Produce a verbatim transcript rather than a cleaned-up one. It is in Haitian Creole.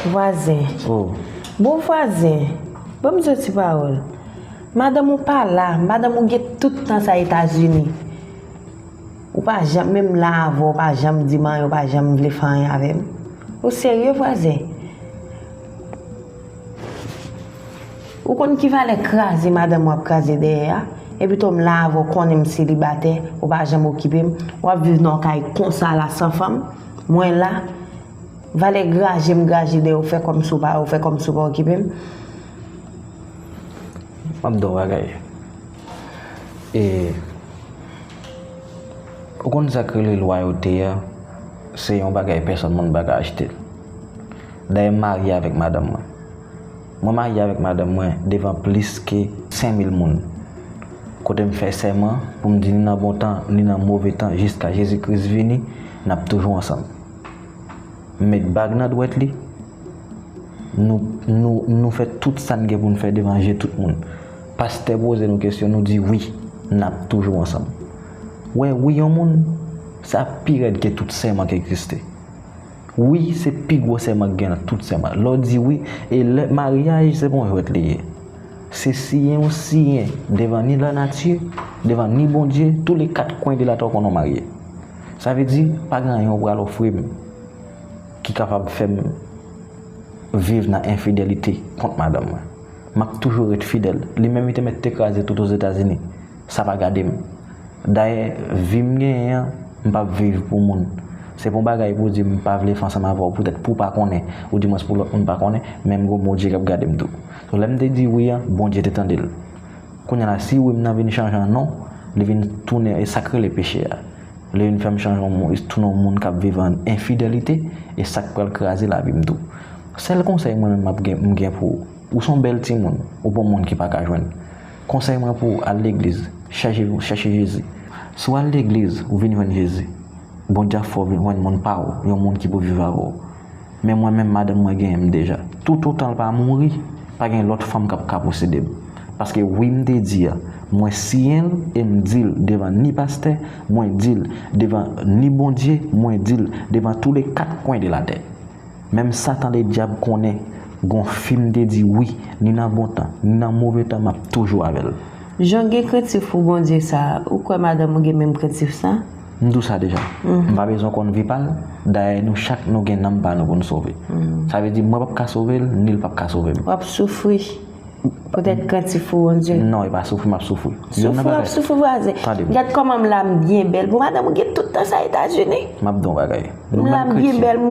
Vwazen. Oh, Bon vwazen, ban m di yon ti pawòl. Madanm ou pa la, madanm ou gen tout tan sa Etazini. Ou pa janm, menm la avè w, ou pa janm di m anyen, ou pa janm vle fè anyen avè m. Ou serye, vwazen? Ou konn ki valè kraze madanm w ap kraze dèyè a? Epi tou m la avè w, konnen m selibatè, ou pa janm okipe m, w ap viv nan yon kay konsa la san fanm. Mwen la, valè graje m graje dèyè w, fè kòmsi w pa, w fè kòmsi w pa okipe m. M ap di w bagay. E ou konn sa k rele lwayote a? Se yon bagay pèsonn moun pa ka achte l. Dayè m marye avèk madanm mwen. Mwen marye avèk madanm mwen devan plis ke senk mil moun. Kote m fè sèman pou m di ni nan bon tan, ni nan move tan, jiska Jezi Kris vini, n ap toujou ansanm. M met bag nan dwèt li. Nou, nou, nou fè tout sa n gen pou n fè devan je tout moun. Pastè poze nou kesyon, nou di wi, n ap toujou ansanm. Wè wi yon moun, sa pi rèd ke tout sèman ki egziste. Wi, se pi gwo sèman ki gen nan tout sèman. Lè w di wi, e lè maryaj, se pa yon jwèt li ye. Se siyen ou siyen devan ni lanati, devan ni Bondye, tou le kat kwen de latè w konnen w marye. Sa vle di, pa gen anyen w pral ofri m ki kapab fè m viv nan enfidelite kont madanm mwen. M ap toujou ret fidèl. Li menm li te mèt te kraze tout Ozetazini. Sa pa gade m. Dayè, vi m genyen an, m p ap viv pou moun. Se pa yon bagay pou di m pa vle fè ansanm avè w poutèt pou w pa konnen, oudimwens pou lòt moun pa konnen, men m gon Bondye k ap gade m tou. So, lè m te di wi an, Bondye te tande l. Kounye a la, si wi m nan vin chanje an non, li vin tounen, e sa k rele peche a. Li vin fè m chanje yon moun, tounen yon moun k ap viv an enfidelite, e sa k pral kraze lavi m tou. Sèl konsèy mwen menm m ap gen, m gen pou ou, ou se yon bèl timoun, ou pa yon moun ki pa ka jwenn. Konsèy mwen pou ou, al legliz, chèche, chèche Jezi. Si w al legliz, ou vin jwenn Jezi, Bondye ap fè w vin jwenn moun pa w, yon moun ki pou viv avè w. Men mwen menm, madanm mwen genyen m deja. Toutotan l pa mouri, pa gen lòt fanm k ap ka posede m. Paske wi m te di a, mwen siyen l e m di l devan ni pastè, mwen di l devan ni Bondye, mwen di l devan tou le kat kwen de latè. Menm Satan ledyab konnen gon fi m te di wi, ni nan bon tan, ni nan move tan, m ap toujou avè l. Jan w gen krentif pou Bondye sa, ou kwè madanm ou gen menm krentif sa? M di w sa deja. M pa bezwen konn vi pa l. Dayè, nou chak nou gen nanm pa nou pou n sove. Sa vle di, mwen p ap ka sove l, ni l p ap ka sove m. W ap soufri poutèt krentif pou Bondye. Non, e pa soufri m ap soufri. Youn nan Soufri w ap bagay. Soufri vwazen. Tande m. Gad kòman m la, m byen bèl. Pou madanm ou gen tout tan sa Etazini. M ap di w yon bagay. M la, m byen bèl, m